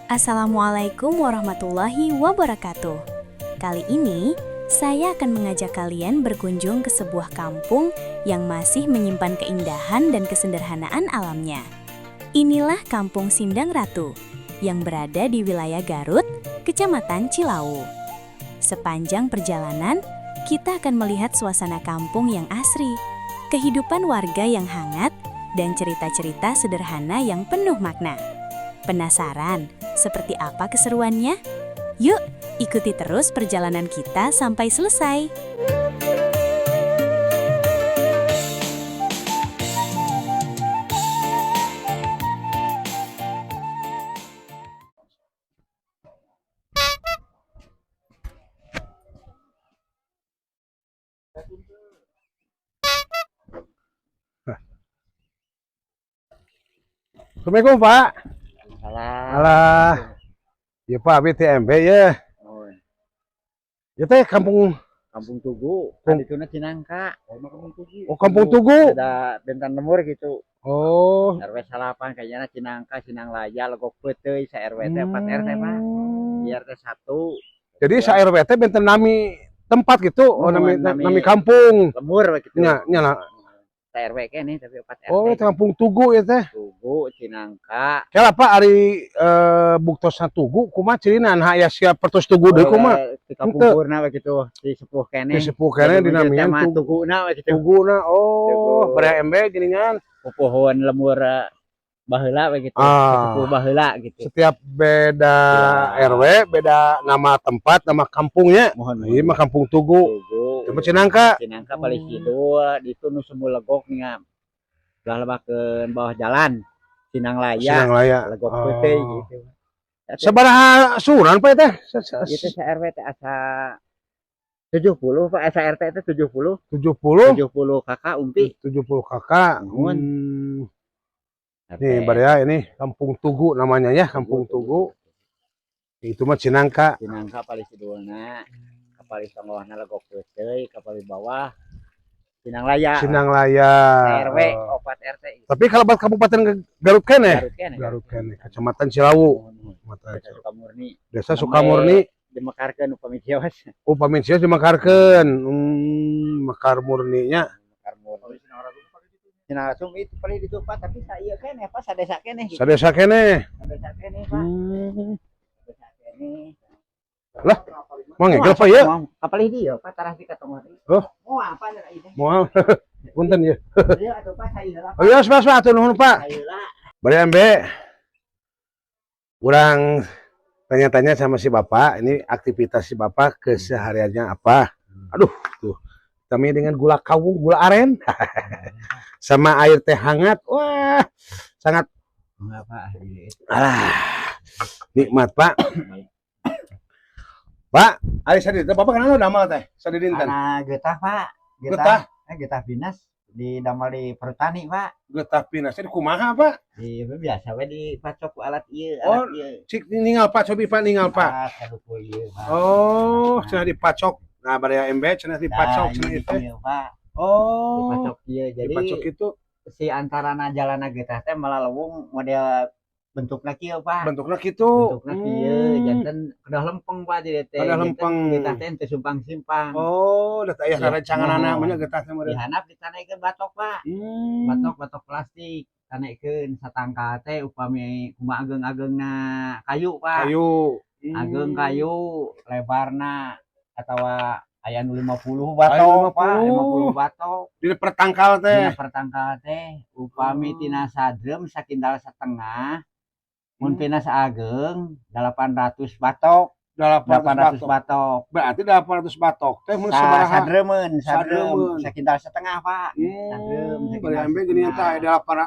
Assalamualaikum warahmatullahi wabarakatuh. Kali ini saya akan mengajak kalian berkunjung ke sebuah kampung yang masih menyimpan keindahan dan kesederhanaan alamnya. Inilah Kampung Sindang Ratu yang berada di wilayah Garut, Kecamatan Cilawu. Sepanjang perjalanan, kita akan melihat suasana kampung yang asri, kehidupan warga yang hangat, dan cerita-cerita sederhana yang penuh makna. Penasaran seperti apa keseruannya? Yuk, ikuti terus perjalanan kita sampai selesai. Assalamualaikum, Pak. Salah. Alah. Ya, Pak, BTMB ya. Oh, Ya teh kampung Kampung Tugu, kan itu Cinangka. Oh, Kampung Tugu. Ada benten lembur gitu. Oh. RW 9 kayaknya Cinangka, Sindanglaya, Legok Peuteuy, sa RW teh 4 RT, Pak. Di RT 1. Jadi sa RW teh benten nami tempat gitu, oh, Oh, nami, nami- nami kampung. Lembur gitu. Nya, nya lah. Sa RW keneh tapi 4 RT. Oh, Kampung Tugu ya teh. Tugu, Cinangka. Kela, Pak, ari buktosna Tugu kumaha cirina, nah aya siap pertos Tugu deui kumaha? Di kapungkurna we gitu, di sepuh keneh. Di sepuh keneh dinamian Tugu. Tugu. Tuguna we gitu. Tuguna, oh, Tugu. Baraya MB geuningan. Pohon lembur baheula we gitu. Ah. Sepuh baheula gitu. Setiap beda Ya. RW, beda nama tempat, nama kampungnya. Mohon. Ini mah Kampung Tugu. Tugu. Tempat Cinangka. Cinangka paling kidul, di itu nu semu legok nih, belah lebakeun bawah jalan Sindanglaya. Sindanglaya. Legok Oh. Peuteuy gitu. Sabaraha suran, Pak, teh? Itu sa RW teh asa 70, Pak, asa RT teh 70. 70. 70 KK umpi. 70 KK. Nuhun. Nih, Baraya, ini Kampung Tugu namanya ya, Kampung Tugu. Itu mah Cinangka. Cinangka paling kidulna, kapalih songgohna Legok Peuteuy, kapalih bawah Sindanglaya. Sindanglaya. RW Oh. 4 RT gitu. Tapi kalau buat Kabupaten Garut keneh. Garut keneh. Garut keneh, Kecamatan Cilawu. Nuhun, nuhun. Kecamatan Desa Cilawu. Sukamurni. Desa Sukamurni. Dimekarkeun upami kios. Upami Cios dimekarkeun. Mekar murninya. Mekar murni. Sinarasum itu paling itu, Pak, tapi saya keneh, Pak, sadesa keneh gitu. Sadesa keneh. Sadesa keneh, Pak. Sadesa keneh. Lah, mau ngegel, Pak, ya? Mau kapalih dia, Pak, tarah di katong. Oh. Mau apa ini? Moal. Punten ya. Iya atuh, Pak, saya lah. Oh iya, Mas, Mas, nuhun, Pak. Saya lah. Baraya MB. Urang tanya-tanya sama si Bapak, ini aktivitas si Bapak kesehariannya apa? Aduh, tuh. Kami dengan gula kawung, gula aren, sama air teh hangat. Wah, sangat Enggak, Pak. Alah, nikmat, Pak. Pak, ari sadinten Bapak kenal damel teh sadidinten? Karena getah, Pak. Getah? Getah. Getah pinas di damel di pertani, Pak. Getah pinas ini kumaha, Pak? Di biasa we dipacok ku alat ieu, Oh, alat ieu. Cik ningal, Pak, cobi, Pak, ningal, Pak. Alat saduku ieu, Pak. Oh, cenah dipacok. Nah, baraya MB cenah dipacok Nah, cenah ini itu. ieu, Pak. Oh, Dipacok ieu. Jadi dipacok itu si antarana jalana getah teh melalewung model bentukna kieu, Pak. Bentuknya gitu. Bentukna kieu, janten kedah lempeng, Pak, jadi teh. Kedah Janten lempeng. Getah teh teu simpang-simpang. Oh, da aya Ya, rancanganana mohon. mah nya getah teh meureun. Dihandap ditanekeun batok, Pak. Batok, batok plastik tanekeun satangkal teh upami kumaha ageung-ageungna kayu, Pak. Kayu. Ageung kayu lebarna atawa aya nu 50 batok, Pak, 50. 50 batok. Di pertangkal teh. Dina pertangkal teh upami tina sadrem sakintal setengah, mun tina saageng 800 batok. 800 800 batok. Batok. Berarti 800 batok teh mun sabaraha? Sadremen, sadrem Sadremen. sakintal setengah, Pak. Sadrem Bari sakintal ambe gini setengah.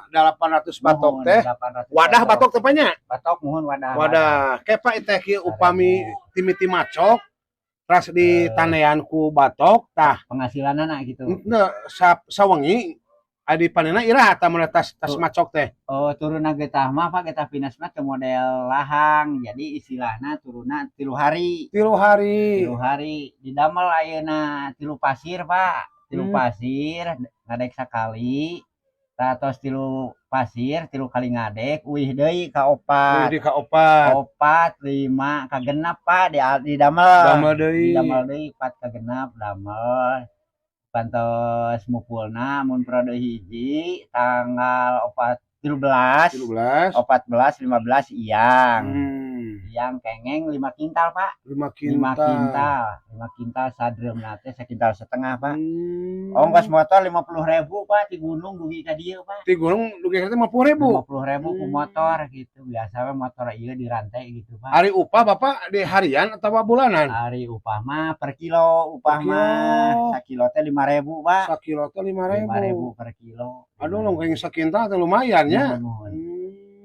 tah 800 batok Mohon, teh. 800 Wadah batok teh nya? Batok, mohon, wadah. Wadah. Ke, Pak, teh kieu upami timiti macok terus di tanean ku batok tah Penghasilanana gitu. Henteu sawengi Adi panenna iraha tah mun tas tas macok teh? Oh, turunna getah mah, Pak, getah pinus mah teu model lahang. Jadi istilahna turunna 3 hari. 3 hari. 3 hari didamel ayeuna 3 pasir, Pak. 3 pasir ngadek sakali. Tah, tos 3 pasir, 3 kali ngadek, uih deui ka opat. Di ka opat. 4, 5 ka 6, Pak, di didamel. Damel deui. Didamel deui 4 ka 6 damel. Pantos mupulna mun periode 1 tanggal 4, 13, 13. 14, 15 iang. Iang kengeng 5 kintal, Pak. 5 5 kintal. Kintal, 5 kintal sadreumna teh sakintal setengah, Pak. Ongkos motor 50.000, Pak, di gunung dugi ka dieu, Pak. Di gunung dugi ka 50.000. 50.000 ku motor gitu. Biasa we motor ieu dirantai gitu, Pak. Ari upah Bapak di harian atau bulanan? Ari upah mah per kilo upah Per kilo. Mah. Sakilo teh 5.000, Pak. Sakilo teh 5.000. 5.000 per kilo. Aduh, lo kayak sakintal teh lumayan ya. Muhun.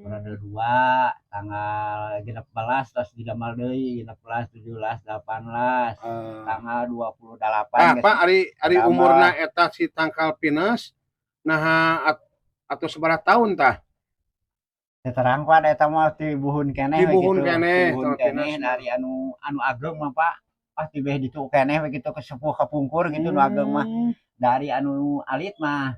Periode 2 tanggal 16 terus didamel deui 16, 17, 18, tanggal 28 Ah, geus Pak, ari ari damel. Umurna eta si tangkal pinus nah atau sabaraha tahun tah? Teu terang, Pak, eta mah ti buhun keneh Ti we buhun gitu. keneh, Ti buhun tangkal keneh pinus. Dari anu anu ageng mah, Pak. Ah, ti beh ditu keneh we gitu ke sepuh kapungkur gitu nu ageng mah. Dari anu alit mah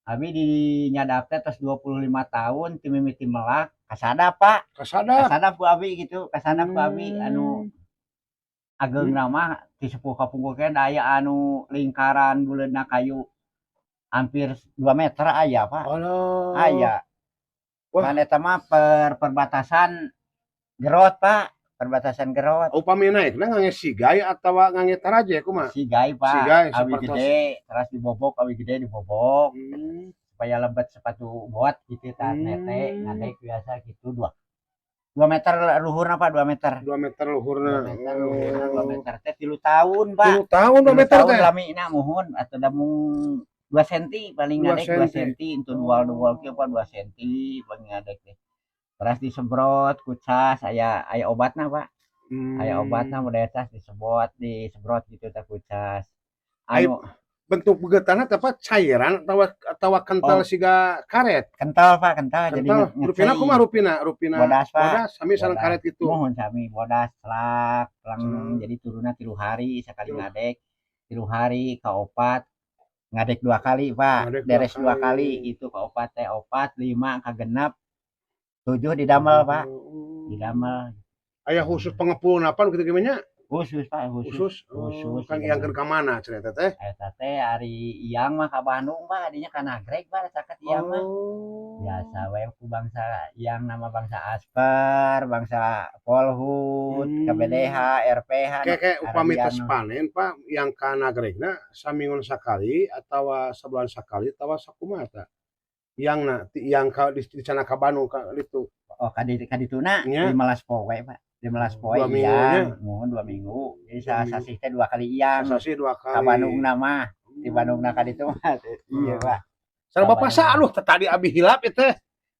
abi di nyadap teh tos 25 tahun ti mimiti melak kasadap, Pak. Kasadap. Kasadap ku abi gitu, kasadap ku abi anu ageng mah ti sepuh kapungkur keneh aya anu lingkaran buleudna kayu hampir 2 meter aya, Pak. Alah. Aya. Wah. Kan eta mah perbatasan Gerot, Pak, perbatasan Gerot. Upami naikna ngangge sigai atawa ngangge taraje kumaha? Sigai, Pak. Sigai, Awi sapertos. Gede terus dibobok, awi gede dibobok supaya lebet sepatu bot gitu tah nete ngadek biasa gitu 2 2 meter luhurna, Pak, 2 meter. 2 meter luhurna. 2 meter luhurna, 2 meter teh 3 tahun, Pak. 3 tahun 2 3 meter tahun teh. Lamina muhun atau damung 2 senti paling 2 ngadek 2 senti. Senti untuk dual dual kieu, Pak, 2 senti paling ngadek teh terus disemprot ku cas, aya aya obatna, Pak. Aya obatna model cas disemprot disemprot gitu teh ku cas Ai- anu. Bentuk begetana teh apa, cairan atau atau kental Oh. siga karet? Kental, Pak, kental, jadi Kental. Rupina ngecei. kumaha rupina? Rupina Bodas, Pak. Bodas sami sareng Bodas. Karet gitu. Muhun, sami bodas celak lang. Jadi turunnya 3 hari sekali ngadek, 3 hari ka 4 ngadek dua kali, Pak. Ngadek dua Deres dua kali. Kali itu ka 4 teh 4, 5 ka 6, 7 didamel, Pak, didamel. Aya khusus pengepul apa gitu gimana? Khusus, Pak, khusus. Khusus. Khusus, Oh, kan iya. yang ka mana cerita teh? Eta teh ari iang mah ka Bandung, Pak, adinya ka Nagreg, Pak, caket iang mah. Biasa we ku bangsa yang nama bangsa Asper, bangsa Polhut, KBDH, RPH. Kayak kayak upami Arabian tos mah. panen, Pak, yang ka Nagregna saminggon sakali atau sabulan sakali atau sakumaha tah? Yang na yang ka di sana ka Bandung ka itu. Oh, kadituna Nya. 15 poe, Pak. 15 poe 2 minggu iang, nya. muhun 2 minggu. Jadi 2 minggu. Sasih teh dua kali iang. Sasih dua kali. Ka Bandung mah, di Bandung ka ditu mah. Iya, Pak. Sareng Ka Bapak Bandung. sa aduh tadi abi hilap itu.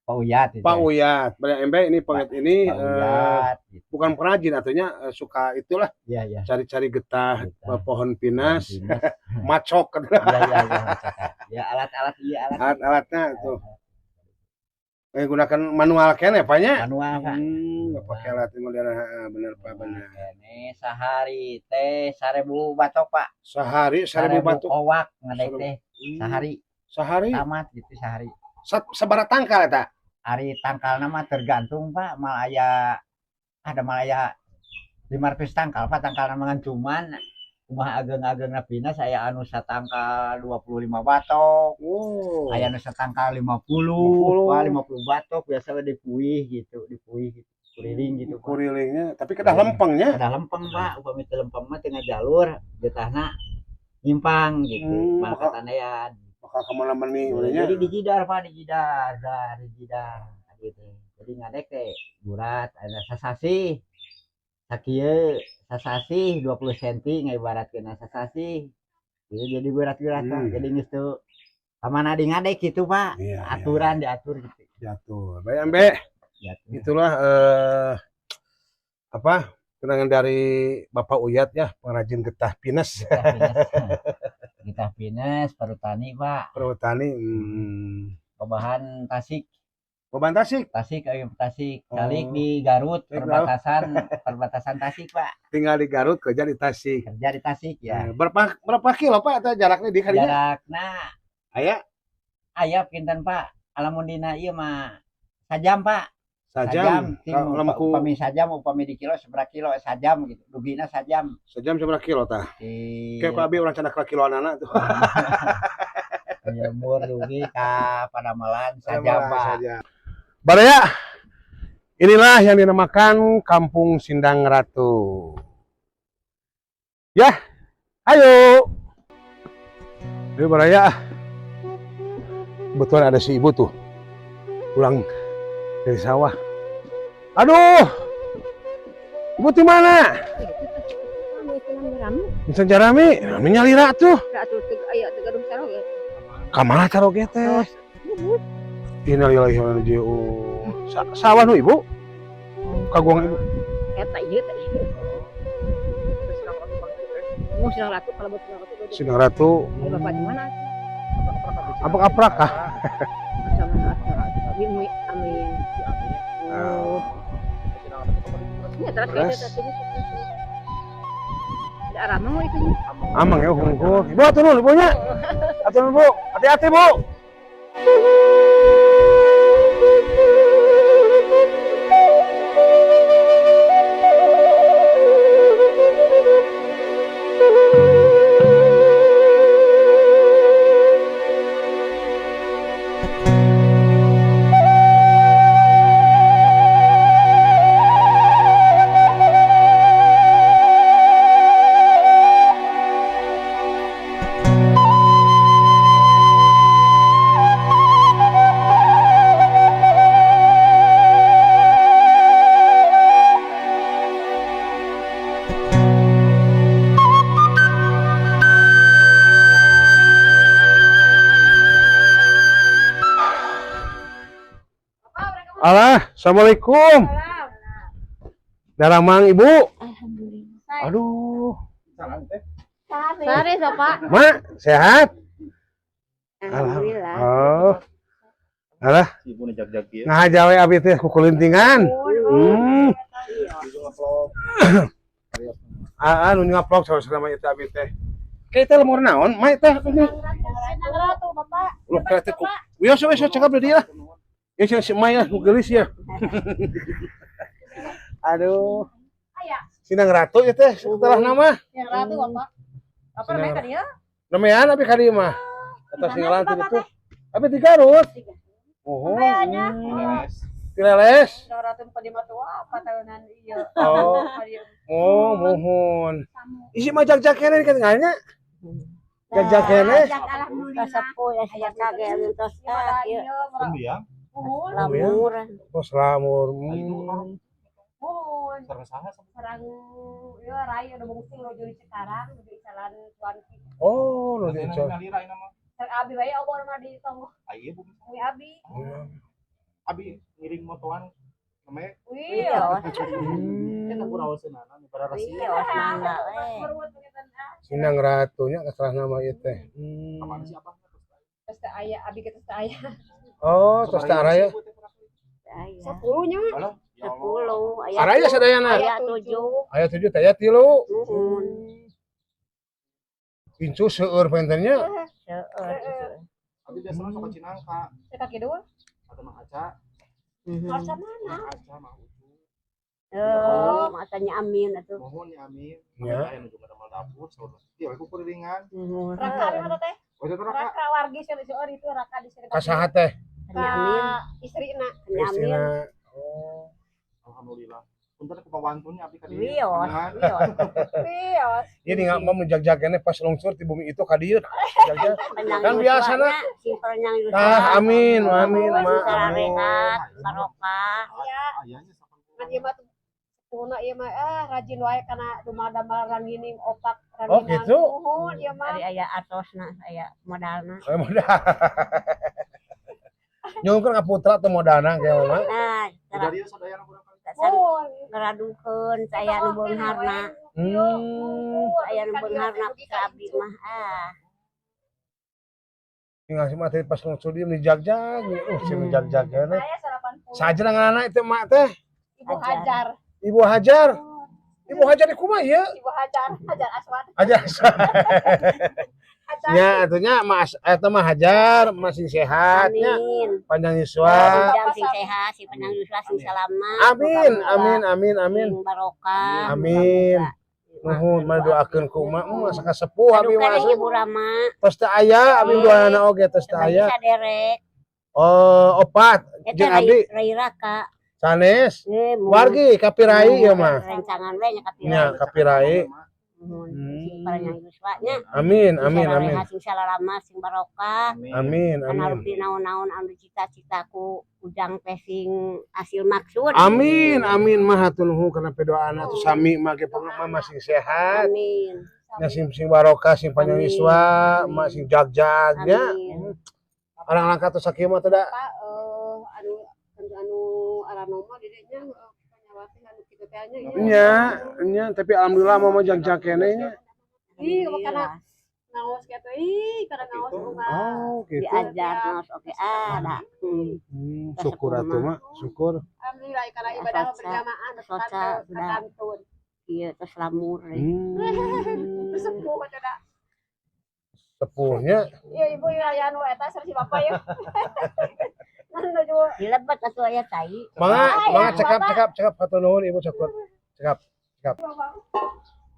Pak Uyat itu. Pak Uyat. Banyak embe ini penget ini Pak Uyat gitu. Bukan pengrajin artinya suka itulah Iya. cari-cari getah, Getah. pohon pinus, Pinus. macok Iya. Ya, alat-alat, iya, alat. Alat-alatnya itu. Gunakan manual keneh, Pak, nya? Manual, Pak. Nggak pakai alat modern, ah, bener, Pak, bener. Ini sehari teh 1.000 batok, Pak. Sehari 1.000 batok. Kowak ngadek 1.000. teh sehari Sehari tamat gitu sehari. Sabaraha tangkal eta? Ari tangkalna mah tergantung, Pak, mal aya ada mal aya 500 tangkal, Pak, tangkalna mah ngan cuman kumaha ageng-agengna pinus, aya anu satangkal 25 batok, aya anu satangkal 50, 50. Wah, 50 batok biasa we dipuih gitu, dipuih gitu, kuriling gitu, Pak. Kurilingnya, tapi kedah lempengnya. Kedah lempeng, Pak, upami teu lempeng mah tengah jalur getahna nyimpang gitu, malah katandean. Bakal kemana meni ulahnya. Jadi dijidar, Pak, dijidar, dar, dijidar gitu. Jadi ngadek teh burat ada sasasih. Sakieu sasasih 20 cm ngaibaratkeun sasasih. Jadi burat-burat, Pak. Jadi geus teu kamana di ngadek gitu, Pak. Iya, Aturan diatur gitu. Diatur. Baik, Ambe. Diatur. Itulah apa? Kenangan dari Bapak Uyat ya, pengrajin getah pinus. Getah pinus. Kita pinus Perhutani, Pak. Perhutani. Pebahan Tasik. Beban Tasik. Tasik ayo Tasik. Oh. Calik di Garut, Calik perbatasan perbatasan Tasik, Pak. Tinggal di Garut, kerja di Tasik. Kerja di Tasik ya. Berapa berapa kilo, Pak, eta jaraknya di kadinya? Jarakna Aya aya pinten, Pak? Lamun dina ieu mah sajam, Pak. Sajam. Tim Lamun ku upami sajam, upami di kilo seberapa kilo sajam gitu. Dugina sajam. Sajam seberapa kilo tah? Di Kayak ku abi urang cenah kiloanana tuh. Lembur dugi ka Padamelan sajam, Pak. Saja. Baraya, inilah yang dinamakan Kampung Sindang Ratu. Ya, ayo. Ayo Baraya. Kebetulan ada si ibu tuh. Pulang dari sawah. Aduh. Ibu di mana? Bisa jarami, rame nyalira tuh. Kamana caroge teh? Innalillahi wa inna ilaihi raji'un. Sawah nu ibu? Kaguang ibu. Eta ieu teh. Mau Sindang Ratu, kalau buat Sindang Ratu. Sindang Ratu. Ayo, Bapak di mana? Aprak-aprak kah? Sama Amin. Amin. Oh. Ini terus Terus. Ada arah mau itu. Amang ya hungkul. Ibu turun ibunya. Atur Bu. Hati-hati, Bu. Alah, assalamualaikum. Daramang ibu. Alhamdulillah. Aduh. Sare, Bapak. Mak, sehat? Alhamdulillah. Oh. Alah, Ibu nih jag-jag ya. nah jawe abi teh kukulintingan. Ah, nu ngaplok saudara itu abi teh. Kayak teh lemur naon? Mak teh. Sindang Ratu, Bapak. Loh, kayak teh ku. Wios wios cakap dia lah. Ya si Maya nu geulis ya. Aduh. Aya. Sindang Ratu ya teh setelah nama. Sindang Ratu, Bapak. Bapak Sindang namanya kan ya? Nemean abi ka dieu mah. Atas tinggalan teh itu. Abi di Garut. Oh. Tileles. Sindang Ratu empat lima tua apa tahunan iya. Oh. Oh, mohon. Isi mah jag-jag keneh kan nganya. Jag-jag keneh. Alhamdulillah. Sepuh ya saya kaget terus ieu Ya. lamur. Oh, selamur. Mohon. Sareng saha sama Serang ya rai udah bungsu lo jadi sekarang udah jalan tuan. Oh, nu di Nalira ini mah. Serang abi bae obor mah di tonggo. Ayo bu. Wi abi. Abi ngiring motoan namanya Iya. kita kurang senana nih para rasi. Iya, mangga we. Sindang Ratunya kesalah nama ieu teh. Kemana sih abah? Terus teh aya abi kita teh aya. Oh, tos teh araya. Aya. 10 nya. Halo. Ya Allah. 10 aya. Araya sadayana. Aya 7. Aya 7 teh aya 3. Nuhun. Incu seueur pentennya. Seueur. Abi biasanya suka Cinangka. Teh kaki dua. Ada Mang Aca, Harsa mana? Mang Aca, Mang Ucu. Oh, matanya amin atuh. Mohon ya amin. Ya. Aya nuju ngadamel dapur saur. Iya, aku kuriringan. Nuhun. Raka abi mana teh? Oh, itu raka. Raka wargi seueur itu raka di sini. Ka saha teh? Tanya amin. Istri na. Tanya amin. Istina. Oh. Alhamdulillah. Punten ku pawantunnya abi ka dieu. Wios, wios. Wios. Ini nggak mau menjagjag keneh pas lungsur di bumi itu ka dieu. Jagjag. Panjang Kan biasa, yuswana, sing panjang yuswana. Tah, amin, amin, ma, amin. Sarehat, barokah. Iya. Ayahnya sapan. Kan ieu mah Puna ieu mah rajin wae kana dumadamel rangining opak Oh, ranginan. gitu? Nuhun ieu mah. Ari aya atosna, aya modalna. Saya modal. Nyungkeun ka putra teu modalna kayak mah. Nah, Udah dia sadayana kurang kali. san Nuhun. ngeradukeun saya nu beungharna. Aya nu beungharna ka abdi mah. Ah, Tinggal si mah teh pas ngusul dia dijagjag, si jagjag keneh. Saya 80. Saja ngaranna itu mak teh? Ibu Hajar. Ibu Hajar. Ibu Hajar di kumaha ieu? Ibu Hajar, Hajar Aswad. Hajar. Hajar. Nya atunya mas eta mah Hajar masih sehat nya, Amin. panjang yuswa. Ujang sing sehat, sing panjang yuswa, sing salamat. Amin, amin, amin, amin. Sing barokah. Amin. Nuhun mah doakeun ku emak mah sakasepuh abi mah asli. Ibu Rama. Tos teu aya abi duanana oge tos teu aya. Saderek. Oh, opat jeung Eta abdi rai raka. sanes. Eh, mun- Wargi kapirai ieu mah. Rencangan we nya kapirai. Nya kapirai. Nuhun. Sing panjang yuswa nya. Amin, amin, amin. Sing salalama, sing barokah. Amin, Kana amin. rupi naon-naon anu cita-citaku ujang teh sing hasil maksud. Amin, amin mah hatur nuhun kana doana atuh sami mah ge pokona mah sing sehat. Amin. Nya sing sing barokah, sing panjang Amin. yuswa, mah sing jagjag nya. Amin. Orang langka tuh sakieu mah teh da. Pak anu anu aranoma di dinya penyawati anu kitu teh nya. Nya, nya tapi alhamdulillah mah mah jagjag keneh nya. Ih, kana ngaos kitu ih, kana ngaos bunga. Oh, gitu. Diajar ngaos oke ada. Syukur atuh mah, syukur. Alhamdulillah kana ibadah Soca. berjamaah Soca, sudah. kantun. Iya terus lamur. Sepuh teh da. Sepuhnya Iya ibu ya anu eta sareng si bapak ya. Nan nuju Dilebet atuh aya tai. mangga mangga cekap cekap cekap hatur nuhun ibu syukur. Cekap cekap.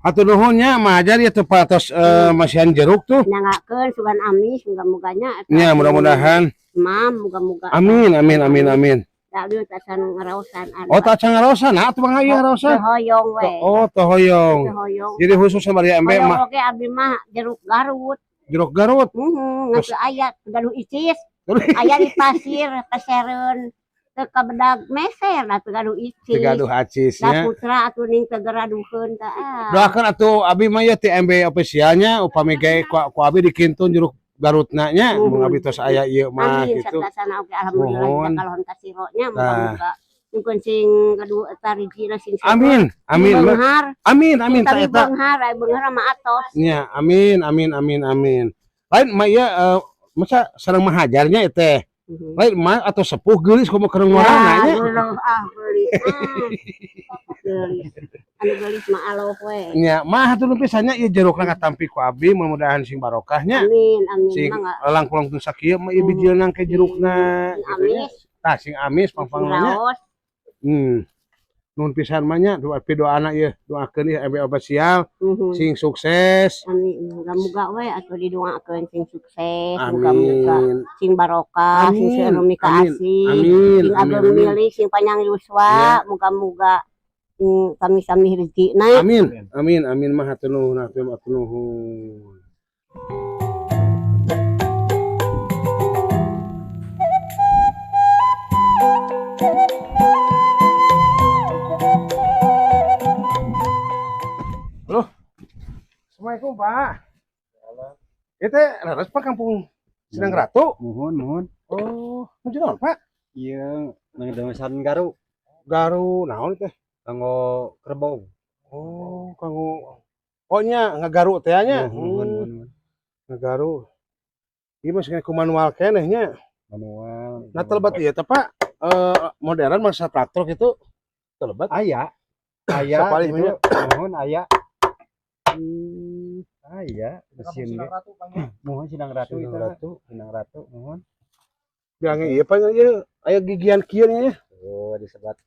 Hatur nuhun nya mah ajar ya teu patos masihan jeruk tuh. Nyangakeun sugan amis muga-muganya eta. Nya mudah-mudahan. Mam muga-muga. Amin amin amin amin. Da dieu tacan ngaraosan. Oh, tak can ngaraosan, nah atuh mangga ieu ngaraosan. Teu hoyong we. Oh, teu hoyong. Teu hoyong. Jadi khusus sama dia embe Hoyong mah oge abdi mah jeruk Garut. jeruk Garut. Heeh, ngan Terus- teu aya gaduh icis. Aya di pasir pesereun teu kabedag meser da teu gaduh icis. Teu gaduh Da acisnya. putra atuh ning teu geraduheun teh ah. Doakan atuh abi mah ya ti MB officialnya upami ge ku abi dikintun jeruk Garutna nya mun abi tos aya ieu mah Amin gitu. satlasana oge alhamdulillah Nuhun. kita kalahon kasiro nya muga-muga mungkin sing gaduh eta rizkina sing seueur. Amin amin mah. Beunghar. Amin amin ta Tapi eta. beunghar aya beunghar mah atos. Nya amin amin amin amin. Lain mah ieu masa sareng mahajarnya ieu teh. Lain mah atau sepuh geulis komo keur ngorana nya. Geuleuh ah geulis. Ah. Geulis. Anu geulis mah aloh we. Nya mah hatur nuhun pisan nya ieu jerukna katampi ku abi mudah-mudahan sing barokah nya. Amin amin Sing mangga. langkung teu sakieu mah ieu bijilna ke jerukna Sing gitu nya. amis. Tah sing amis pangpangna nya. Raos. Nuhun pisan mah nya doa doana ieu doakeun ieu MB official sing sukses. Amin. Muga-muga we atuh didoakeun sing sukses, muga-muga Amin. sing barokah, sing Amin. seueur Amin. kaasih, Amin. sing Amin. ageng Amin. milik, sing panjang yuswa, muga-muga sing sami-sami rezekina. Amin. Amin. Amin mah hatur nuhun hatur nuhun. Halo. Assalamualaikum, Pak. Itu leres Pak kampung Sindang Ratu. Muhun, muhun. Oh, nuju naon, Pak? Iya, nang demesan Garu, Garu naon teh? kanggo kerbau. Oh, kanggo. Oh nya ngagaru teh nya. Muhun, muhun, muhun. Ngagaru. Ieu mah ku manual keneh nya. Manual. Nah, telebat ieu teh Pak, modern masa traktor gitu. Telebat. Aya. Aya Sapalih gitu. Muhun aya. Aya mesin ge. Muhun Sindang Ratu Sindang itu. Ratu. Sindang Ratu, muhun. Bilangnya ieu Pak ieu aya gigian kieu nya. Oh, disebat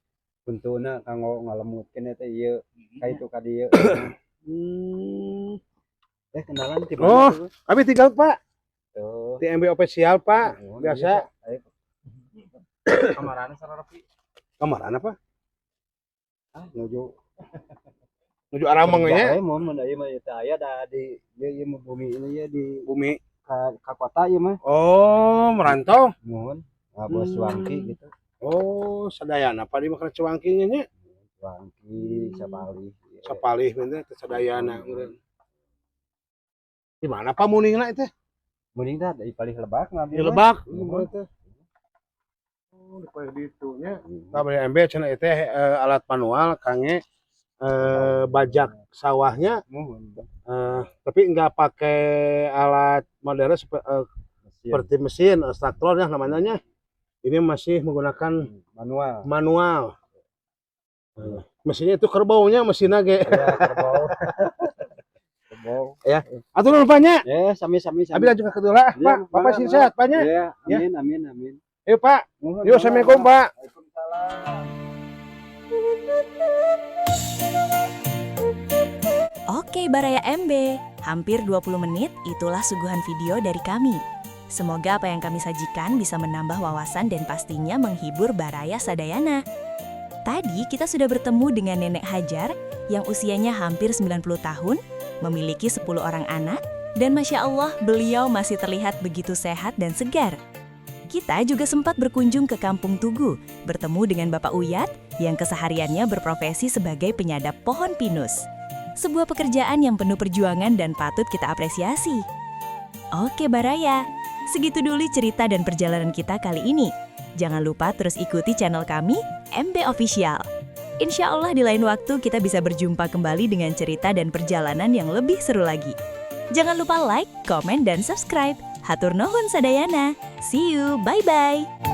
buntuna kanggo ngalemutkeun eta ieu ka itu ka dieu. Eh, kenalan ti mana Oh. tuh? Abi tinggal Pak, Tuh. di MB official Pak. Muhun, Biasa. iya, Kamarana sararepi. Kamaran apa? Ah, nuju Nuju arameng nya. Eh, mun mun ieu mah ieu teh aya da di ieu ieu mah bumi ini ya di Bumi. ka kota ieu mah. Oh, merantau. Muhun. Ah, bos Cuangki gitu. Oh, sadayana Pak di mah kana cuangki nya. Cuangki sapalih. Sapalih bener teh sadayana meureun. Di mana Pak muningna itu? Muning teh di palih lebak ngambil. Di Lebak. Muhun. Oh, di palih ditu nya. Tah bari MB cenah ieu teh alat manual kange bajak sawahnya Muhun. tapi enggak pakai alat modern Mesin. Seperti mesin traktor ya namanya. Ini masih menggunakan Manual. Manual. Mesinnya itu kerbaunya mesinnya ge. Ya, kerbau. Kerbau. Atur nuhun, Pak, nya. Ya, sami sami sami. Abi lanjut ke kedua lah, Ya, Pak. Bapak mangga, sih mangga. sehat, Pak nya. Ya, Ya. amin amin amin. Ayo, Pak. Nuhun, Yuk, mangga, Assalamualaikum, mangga. Pak. Waalaikumsalam. Oke Baraya MB, hampir 20 menit itulah suguhan video dari kami. Semoga apa yang kami sajikan bisa menambah wawasan dan pastinya menghibur Baraya Sadayana. Tadi kita sudah bertemu dengan Nenek Hajar yang usianya hampir 90 tahun, memiliki 10 orang anak, dan Masya Allah beliau masih terlihat begitu sehat dan segar. Kita juga sempat berkunjung ke Kampung Tugu, bertemu dengan Bapak Uyat yang kesehariannya berprofesi sebagai penyadap pohon pinus. Sebuah pekerjaan yang penuh perjuangan dan patut kita apresiasi. Oke Baraya, segitu dulu cerita dan perjalanan kita kali ini. Jangan lupa terus ikuti channel kami, MB Official. Insya Allah di lain waktu kita bisa berjumpa kembali dengan cerita dan perjalanan yang lebih seru lagi. Jangan lupa like, komen, dan subscribe. Hatur nuhun sadayana. See you, bye-bye.